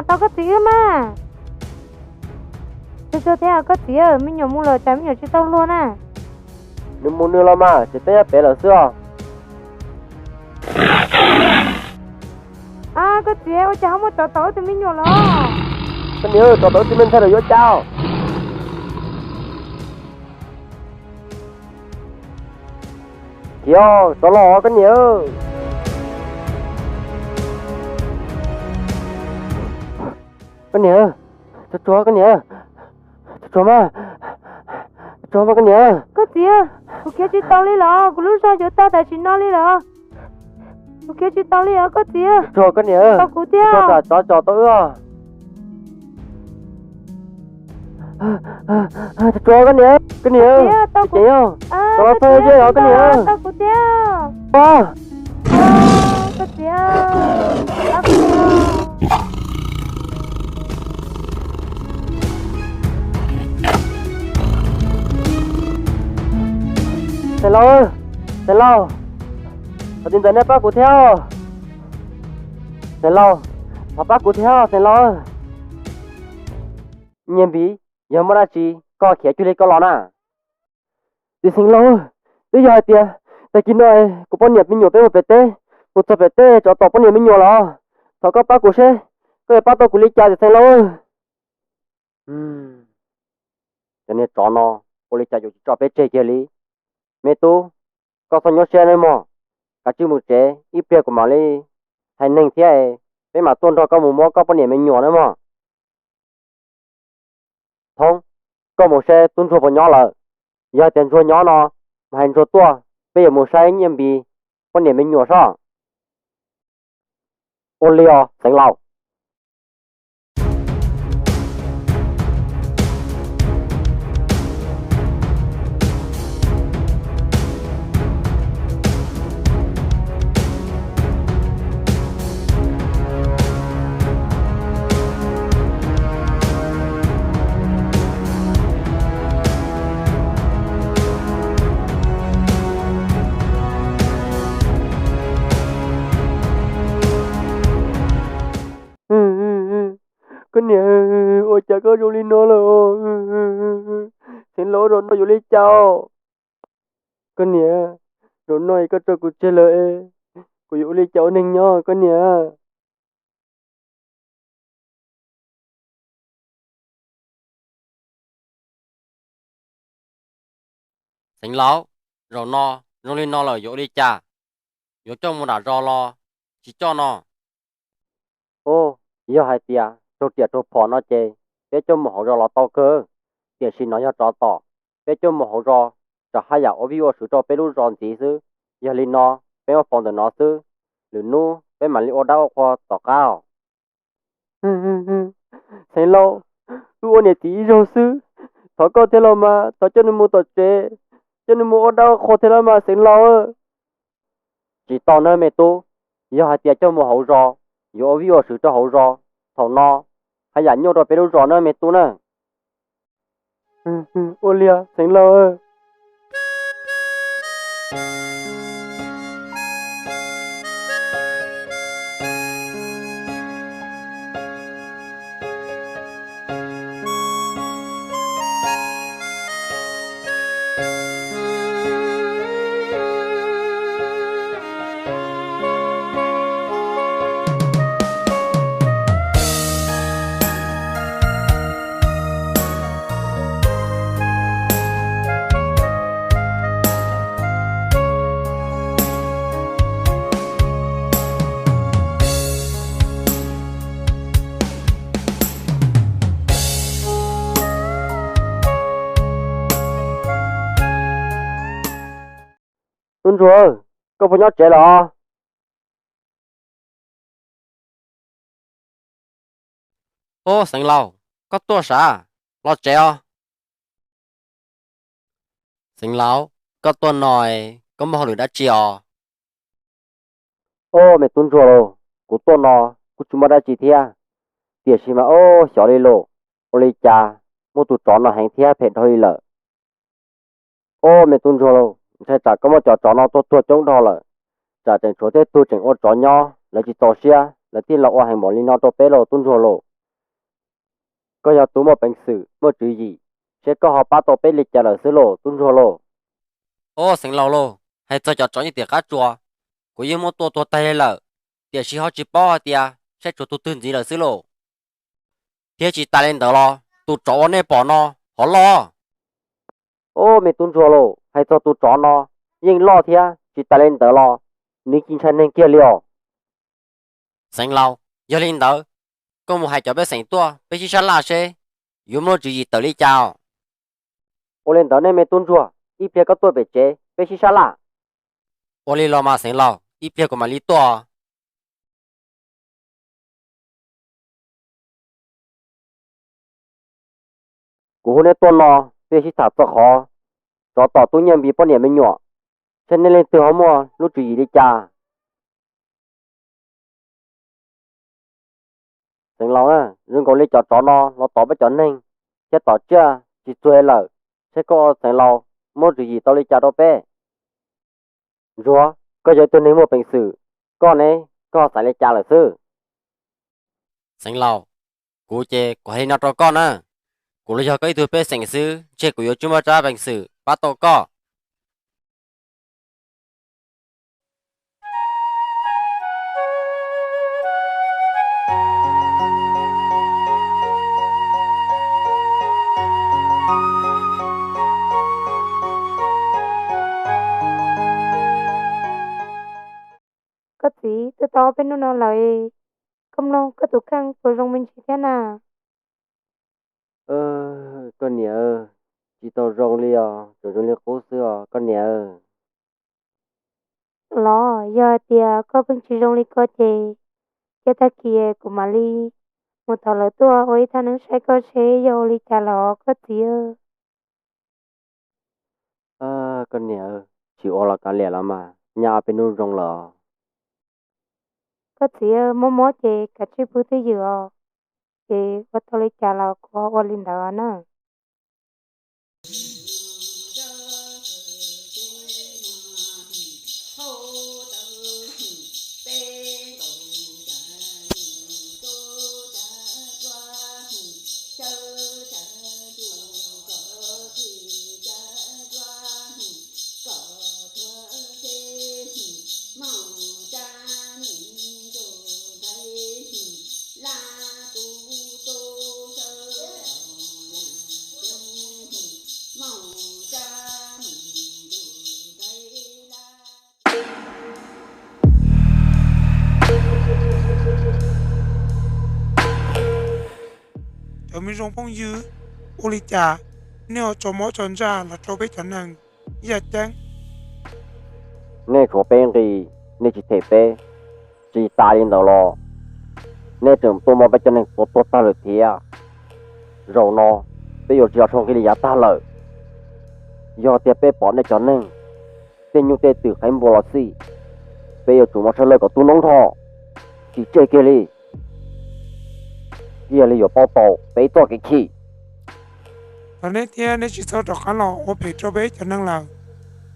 Tau koj txiv wb mas. Tsuag tsuag thiab koj txiv, me nyuam mus lawm tsam me nyuam tsis tau luag na. Nws mus nws los mas, ces peb nyob pem lawm xwb os. Koj txiv, ua cas ho muaj tsov tom wb tus me nyuam los? Koj niam, tsov tom wb tus me ntxhais los yuav cas? Khiav, tsov los koj niam. Koj niam, tsuag tsuag koj niam, tsuag tsuag mas, tsuag tsuag mas koj niam. Koj txiv, kuv khiav tsis tau li los, kuv lub zog yuav tag tam sim no li los. Kuv khiav tsis tau li os koj txiv. Tsuag koj niam, tau kuv thiab, tsov tsom tau wb. Tsuag tsuag koj niam, koj niam, tau kuv, tsov los txog ze os koj niam. Tau kuv thiab. Koj txiv, Xeev Laus, Xeev Laus, thov txiv ntxawm nej pab kuv thiab. Xeev Laus, thov pab kuv thiab Xeev Laus. Nyiaj Npiv, yog muaj dab tsi koj khiav cuag li koj los na? Txiv Xeev Laus, twb yog hais tias tag kis no kuv poj niam me nyuam peb mus pem teb, mus txog pem teb tsov tom poj niam me nyuam los, thov koj pab kuv seb koj yuav pab tau kuv li cas txiv Xeev Laus. Cov niag tsov no ua li cas yuav tsis tso peb tseg kiag li. Me tub, koj txhob nyuaj siab nawb mog, kav tsij mus tsev, ib pliag kuv mam li hais neeg thiab, peb mam tuaj nrog koj mus muab koj poj niam me nyuam nawb mog. Thoob, koj mus saib tub ntsuag puas nyob lawm. Yog tias ntsuag nyob no, mus hais ntsuag tuaj, peb yuav mus saib Nyiaj Npiv poj niam me nyuam sob. Ua li os Xeev Laus. Koj niam, ua cas koj zoo li no lawm? Xeev Laus, zaum no yuav ua li cas? Koj niam, zaum no es koj tso kuv tseg lawm es kuv yuav ua li cas ua neeg nyob koj niam? Xeev Laus, zaum no zoo li no lawm yuav ua li cas? Yuav coj mus nram zos los tsis coj no? Ub, yog hais tias raug riam raug phom no ces peb coj mus hauv zos los tau kawg, tiam sis no yog tsov tom, peb coj mus hauv zos tsam haj yam ua vij ua sw rau peb lub zos ntxiv xwb. Yog li no peb muab faus ntawm no xwb, lwm hnub peb mam li ua dab ua qhua tom qab os. Xeev Laus, wb ua niam txiv ib zaug xwb, thov koj thiab los mas thov coj nws mus tom tsev, coj nws mus ua dab ua qhua thiab los mas Xeev Laus. Tsis tau nawb me tub, yog hais tias coj mus hauv zos yuav ua vij ua sw rau hauv zos, thaum no haj yam nyuaj rau peb lub zos nawb me tub na. Ua li Xeev Laus. Tub ntsuag, koj puas nyob tsev los? Ub, Xeev Laus, koj tuaj sav, los tsev os. Xeev Laus, koj tuaj no, koj muaj hauj lwm dab tsi os? Ub, me tub ntsuag lauj, kuv tuaj no kuj tsis muaj dab tsi thiab, tiam sis mas ub, xyov li lauj, ua li cas muaj tus tsov no heev thiab phem dhau li lawm. Ub, me tub ntsuag lauj, ntshai tsam koj muab cov tsov no tua tuag coob dhau lawm, tsam tseem tshuav tej tug tseem ua tsov nyob lawv tsis txaus siab lawv thiaj los ua heev npaum li no rau peb lauj tub ntsuag lauj. Koj yog tus muaj peev xwm muaj tswv yim, seb koj ho pab tau peb li cas lawm xwb lauj tub ntsuag lauj. Au, xeev laus lauj, hais txog cov tsov nyob tim qab tsuas, kuv yeej muab tua tuag tag li lawm, tiam sis ho tsis paub hais tias saib tshuav tus twg ntxiv lawm xwb lauj. Thiab tsis tas li ntawd los tus tsov uas nej pom no ho loj. Au, me tub ntsuag lauj, hais txog tus tsov no yeej loj thiab tsis tas li ntawd los nws tsis ntshai neeg kiag li os. Xeev laus, yog li ntawd, koj mus hais cov pej xeem tuaj peb sib sab laj seb yuav muaj lub tswv yim tawm li cas os. Ua li ntawd nej me tub ntsuag, ib pliag koj tuaj pem tsev peb sib sab laj. Ua li los mas xeev laus, ib pliag kuv mam li tuaj. Kuv hu neb tuaj no, peb sib tham txog qhov tsov tom tub Nyiaj Npis poj niam me nyuam, seb nej leej twg ho muaj lub tswv yim li cas. Xeev laus, zoo nkaus li cov tsov no los tom peb cov neeg thiab tom tsiaj tsis txuag lawm, seb koj xeev laus muaj tswv yim tau li cas rau peb. Ntsuag, koj yog ib tug neeg muaj peev xwm, koj ne, koj xav li cas lawm xwb? Xeev laus, kuv ces kuv hais li no rau koj na, kuv los yog koj ib tug pej xeem xwb, ntshe kuv yuav tsis muaj tsab peev xwm pab tau koj. Koj txiv, twb tau ob peb hnub no lawm, koj mloog koj tus kheej puas zoo me ntsis thiab na? Koj niam, tsis tau zoo li os, tseem zoo li qub xwb os koj niam. Los yog hais tias koj pheej tsis zoo li ko ces, cia tag kis kuv mam li mus thov lawv tuaj ua ib thaj neeb saib koj seb yog ua li cas lawm os koj txiv. Koj niam, tsis ua los kav liam los mas, nyob ob peb hnub zoo lawm os. Koj txiv, mob mob ces kav tsij pw twj ywm os, ces ua tau li cas los kuv ua li ntawd na. Cov me zoo phooj ywg, ua li cas nej ho tso mob tso ntsaj los rau peb cov neeg yaj ceeb? Nej tshuav peb nqi, nej tsis them peb. Tsis tas li ntawd los nej tseem tuaj muab peb cov neeg tua tuag tag lawm thiab. Zaum no peb yuav tsis los rho nqi li yav tag lawm. Yog tias peb pom nej cov neeg tej nyuj tej twm qeeb npua los xij, peb yuav tsum muab sawv lawj kom tu noob nrho, tsis tseg kiag li, thiaj li yuav paub tau peb txoj kev chim. Thov nej thiab, nej tsis txhob rov qab los ua phem rau peb cov neeg lawm,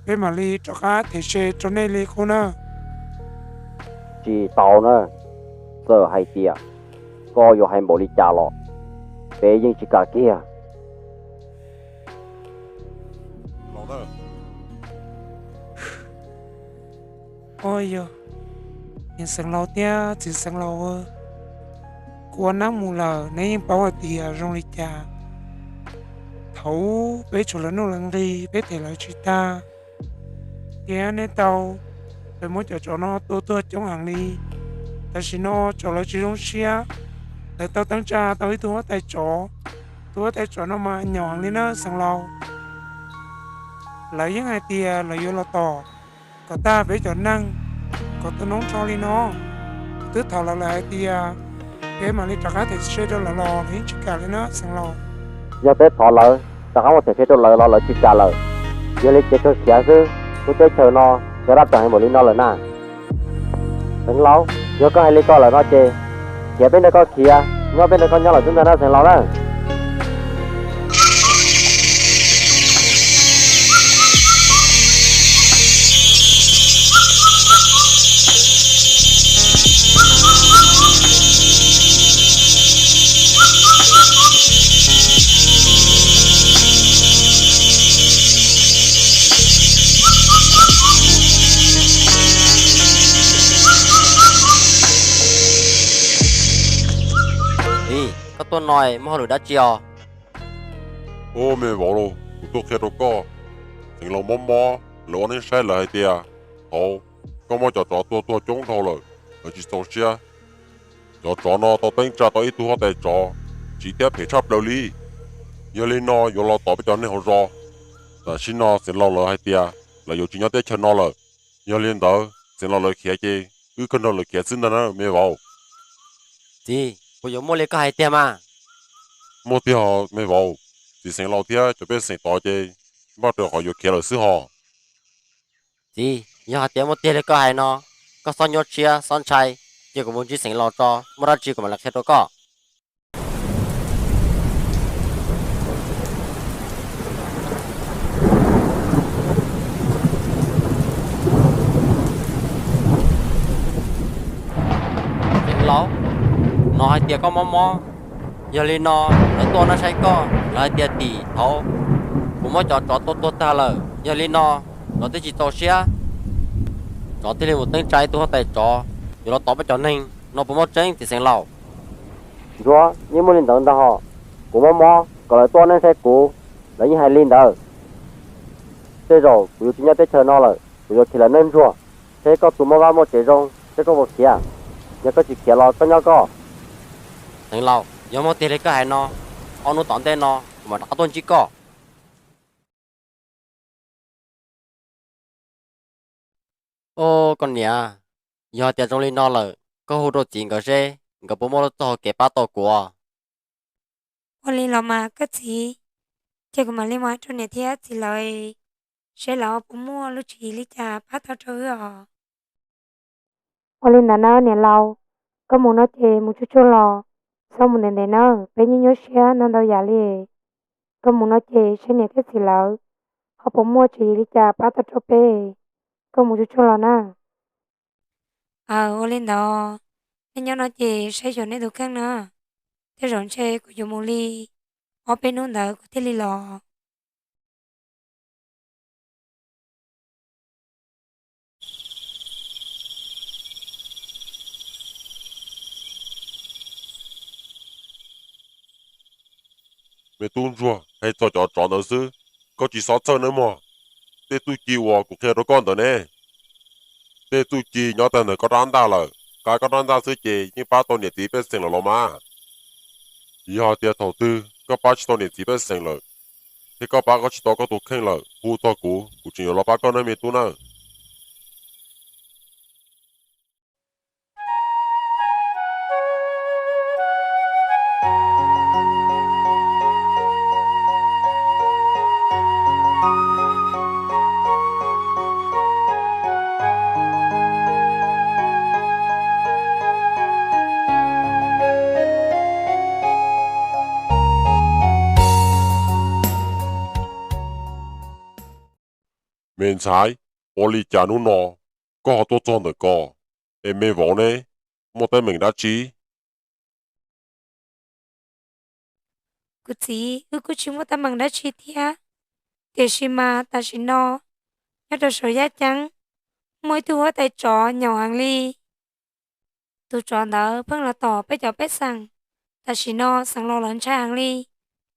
peb mam li rov qab them se rau nej li qub na. Tsis tau na, txawm hais tias koj yuav hais npaum li cas los peb yeej tsis kam kiag. Yog niam xeev laus thiab txiv xeev laus, kuv ua neeb mus lawm, neb yeej paub hais tias zoo li cas. Thaum ub peb tshuav lawv nuj lawv nqi, peb them lawv tsis tag, thiab nej tau, lawv muab cov tsov no tua tuag coob heev li. Tam sim no tsov lawv tsis zoo siab, lawv tau teeb tsa tau ib tug huab tais tsov. Tus huab tais tsov no mas nyaum heev li na xeev laus. Lawv yeej hais tias lawv yuav los tom kom tag peb cov neeg, kom tu noob nrho li no. Twb thov lawv lawm hais tias peb mam li rov qab them se rau lawv los lawv yeej tsis kam li na xeev laus. Yog peb thov lawv rov qab mus them se rau lawv los lawv tsis kam lawm. Yog li ces kawg khiav xwb, lub teb chaws no yog dab tsi heev npaum li no lawm na. Xeev laus, yog koj hais li ko lawm no ces khiav peb ntawd koj khiav, nyob peb ntawd koj nyob lawm xwb ntag na xeev laus na. koj tuaj no muaj hauj lwm dab tsi os? Ub, me vauv, kuv tuaj qhia rau koj, xeev laus mob mob, lawv ua neeb saib lawv hais tias thaum koj muab cov tsov tua tuag coob dhau lawm, lawv tsis txaus siab. Cov tsov no tau teeb tsa tau ib tug huab tais tsov tsiv thiab phem tshaj plaws li. Yog li no yuav los tom peb cov neeg hauv zos. Tam sim no xeev laus lawv hais tias lawv yuav tsis nyob teb chaws no lawm. Yog li ntawd xeev laus lawv khiav ces wb kawg nrog lawv khiav xwb ntag na me vauv. Txiv, puas yuav muaj li koj hais tiag mas? Muaj tiag me vauv, txiv xeev laus thiab cov pej xeem tod ces npaj rau qhov yuav khiav lawm xwb hos. Txiv, yog hais tias muaj tiag li koj hais no, koj txhob nyuaj siab txhob ntshai, cia kuv mus ntsib xeev laus tso, muaj dab tsi kuv mam li qhia rau koj. Xeev laus, hnov hais tias koj mob mob, yog li no lawv tuaj neeb saib koj, lawv hais tias tim thaum kuv muab cov tsov tua tuag tag lawm, yog li no lawv thiaj tsis txaus siab, tsov thiaj li mus teeb tsa ib tug huab tais tsov yuav los tom peb cov neeg no, puas muaj tseeb txiv xeev laus? Ntsuag, yeej muaj li ntawd ntag hos. Kuv mob mob kom lawv tuaj neeb saib kuv, lawv yeej hais li ntawd. Tej zaum kuv yuav tsis nyob teb chaws no lawm, kuv yuav khiav lawm nawb Ntsuag. Seb koj tus mob vaj muaj tsev zoo seb koj puas khiav. Yog koj tsis khiav los koj nyob koj. Xeev laus, yog muaj tiag li koj hais no, ob hnub tom ntej no kuv mam rov qab tuaj ntsib koj. Ub, koj niam, yog tias zoo li no lawm, koj hu rau txiv nkawd seb nkawd puas muaj lub txoj hau kev pab tau kuv. Ua li los mas koj txiv, ces kuv mam li mus hais rau niam thiab txiv lawv, seb lawv puas muaj lub tswv yim li cas pab tau rau wb os. Ua li ntawd na niam laus, koj mus no ces mus tsuag tsuag los, txhob mus ntev ntev na, peb nyuaj nyuaj siab ntau ntau yam li. Koj mus no ces saib niam thiab txiv lawv ho puas muaj tswv yim li cas pab tau rau peb. Koj mus tsuag tsuag los na. Aw, ua li ntawd, nej nyob no ces saib xyuas nej tus kheej na. Tej zaum ntshe kuv yuav mus li ob peb hnub ntawd kuv thiaj li los. Me tub ntsuag, hais txog cov tsov ntawd xwb, koj tsis txhob txhawj nawb mog. Tej txuj ci uas kuv qhia rau koj ntawd ne, tej txuj ci nyob tag ntawm koj rab ntaj lawm, qab koj rab ntaj xwb ces yeej pab tau niam txiv pej xeem lawm los mas. Yog tias thaum twg koj pab tsis tau niam txiv pej xeem lawm, thiab koj pab koj tsis tau koj tus kheej lawm, hu txog kuv, kuv tseem yuav los pab koj nawb me tub nawb. Me ntxhais, ua li cas hnub no koj ho tuaj txog ntawm ko? Es me vauv ne, muaj teeb meem dab tsi? Kuv txiv, wb kuj tsis muaj teeb meem dab tsi thiab, tiam sis mas tam sim no nyob rau saum yaj ceeb muaj ib tug huab tais tsov nyaum heev li. Tus tsov ntawd pheej los tom peb cov pej xeem. Tam sim no xeev laus lawv ntshai heev li,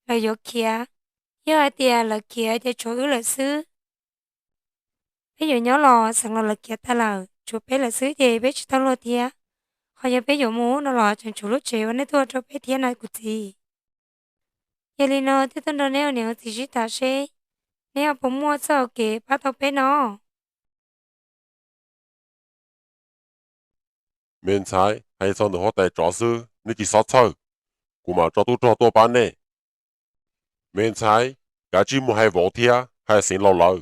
lawv yuav khiav. Yog hais tias lawv khiav ces tshuav wb lawm xwb. Peb yuav nyob los xeev laus lawv khiav tag lawm, tshuav peb lawm xwb ces peb tsis tau luag thiab. Ho yog peb yuav mus no los tseem tshuav lub tsev uas nej tuaj rau peb thiab na kuv txiv. Yog li no thiaj tuaj nrog neb ua niam ua txiv sib tham seb neb ho puas muaj txoj hau kev pab tau peb no. Me ntxhais, hais txog ntawm huab tais tsov xwb, nej tsis txhob txhawj, kuv mam tso tub rog tuaj pab nej. Me ntxhais, kav tsij mus hais vauv thiab hais xeev laus lawv,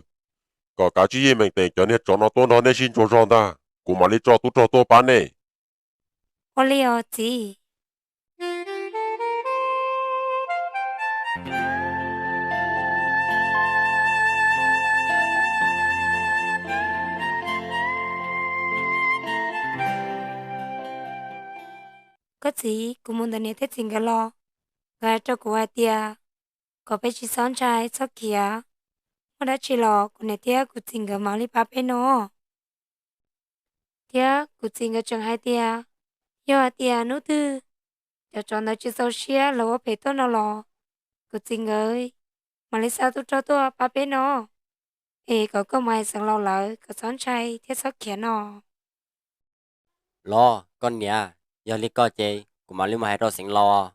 kom kav tsij yeej meem teem cov niag tsov no tuaj nrog nej sib ntsuas zog ntag, kuv mam li tso tub rog tuaj pab nej. Ua li os txiv. Koj txiv, kuv mus ntawm niam thiab txiv nkawd los, nkawd hais rau kuv hais tias kom peb tsis txhob ntshai txhob khiav, muaj dab tsi los kuv niam thiab kuv txiv nkawd mam li pab peb no. Thiab kuv txiv nkawd tseem hais tias yog hais tias hnub twg cov tsov ntawd tsis txaus siab los ua phem tuaj no los, kuv txiv nkawd mam li xa tub rog tuaj pab peb no, es kom koj mus hais xeev laus lawv kom txhob ntshai thiab txhob khiav no. Los koj niam, yog li ko ces kuv mam li mus hais rau xeev laus.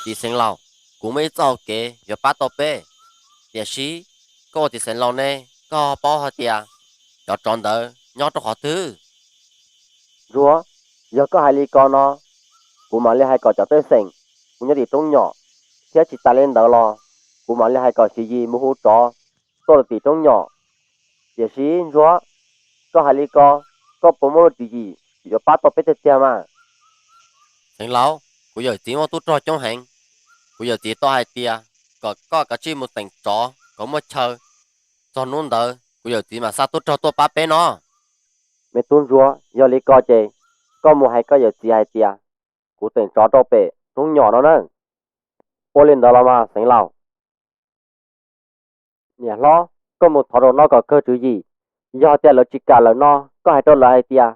Txiv xeev laus, kuv muaj ib txoj hau kev yuav pab tau peb, tiam sis koj ua txiv xeev laus ne, koj ho paub hais tias cov tsov ntawd nyob rau qhov twg? Ntsuag, yog koj hais li ko no, kuv mam li hais kom cov pej xeem mus nyob tim roob nyom, thiab tsis tas li ntawd los kuv mam li hais kom Siv Yis mus hu tsov tuaj lawm tim roob nyom. Tiam sis Ntsuag, koj hais li ko, koj puas muaj lub tswv yim yuav pab tau peb tiag tiag mas? Xeev laus, kuv yawm txiv muaj tub rog coob heev. Kuv yawm txiv tau hais tias kom koj kav tsij mus teem tsov kom muaj chaw, txog hnub ntawd kuv yawm txiv mam xa tub rog tuaj pab peb no. Me tub Ntsuag, yog li ko ces koj mus hais koj yawm txiv hais tias kuv teem tsov rau pem roob nyom no na. Ua li ntawd los mas xeev laus. Niam hlob, koj mus thov rau no kom kawg tswv yim. Yog tias lawv tsis kam lawm no, koj hais rau lawv hais tias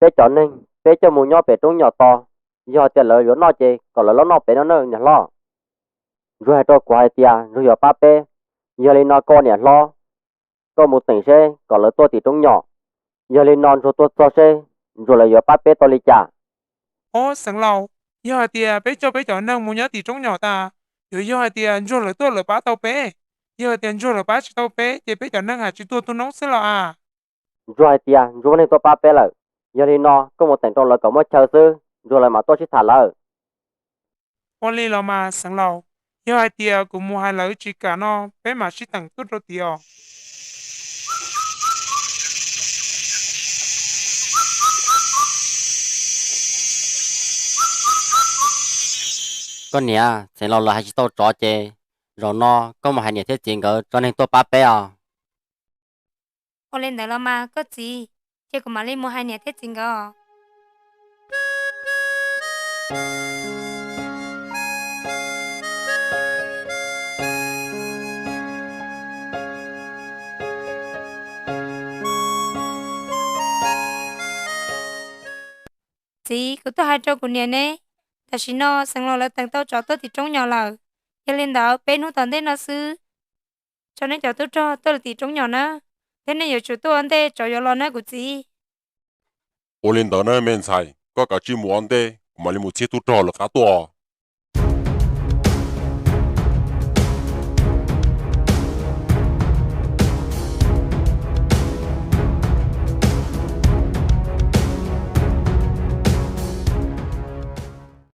peb cov neeg peb coj mus nyob pem roob nyom tos, yog tias lawv yuav noj ces kom lawv los noj pem no na niam hlob. Ntsuag hais rau kuv hais tias Ntsuag yuav pab peb, yog li no koj niam hlob, koj mus teem seb kom lawv tuaj tim roob nyom. Yog li no Ntsuag tuaj txog seb Ntsuag lawv yuav pab peb tau li cas. Ob xeev laus, yog hais tias peb coj peb cov neeg mus nyob tim roob nyom tas, yuav yog hais tias Ntsuag lawv tuaj lawv pab tau peb. Yog hais tias Ntsuag lawv pab tsis tau peb ces peb cov neeg ham tsis tuag tu noob xwb los as. Ntsuag hais tias Ntsuag muaj neeg tuaj pab peb lawm, yog li no koj mus teem rau lawv kom muaj chaw xwb, Ntsuag lawv mam tuaj sib tham lawm. Ua li los mas xeev laus, yog hais tias kuv mus hais lawv tsis kam no, peb mam sib teem tuaj rau tid os. Koj niam, xeev laus lawv hais tsis tau tsov ces zaum no koj mus hais niam thiab txiv nkawd tso neeg tuaj pab peb os. Ua li ntawd los mas koj txiv, ces kuv mam li mus hais niam thiab txiv nkawd os. Txiv, kuv tuaj hais rau kuv niam ne, tam sim no xeev laus lawv teem tau tsov tuaj tim roob nyom lawm. Yog li ntawd peb hnub tom ntej no xwb, tso nej cov tub rog tuaj lawm tim roob nyom na, thiab nej yuav tsum tuaj ua ntej tsov yuav los na kuv txiv. Ua li ntawd na me ntxhais, koj kav tsij mus ua ntej, kuv mam li mus txhib tub rog lawv qab tuaj.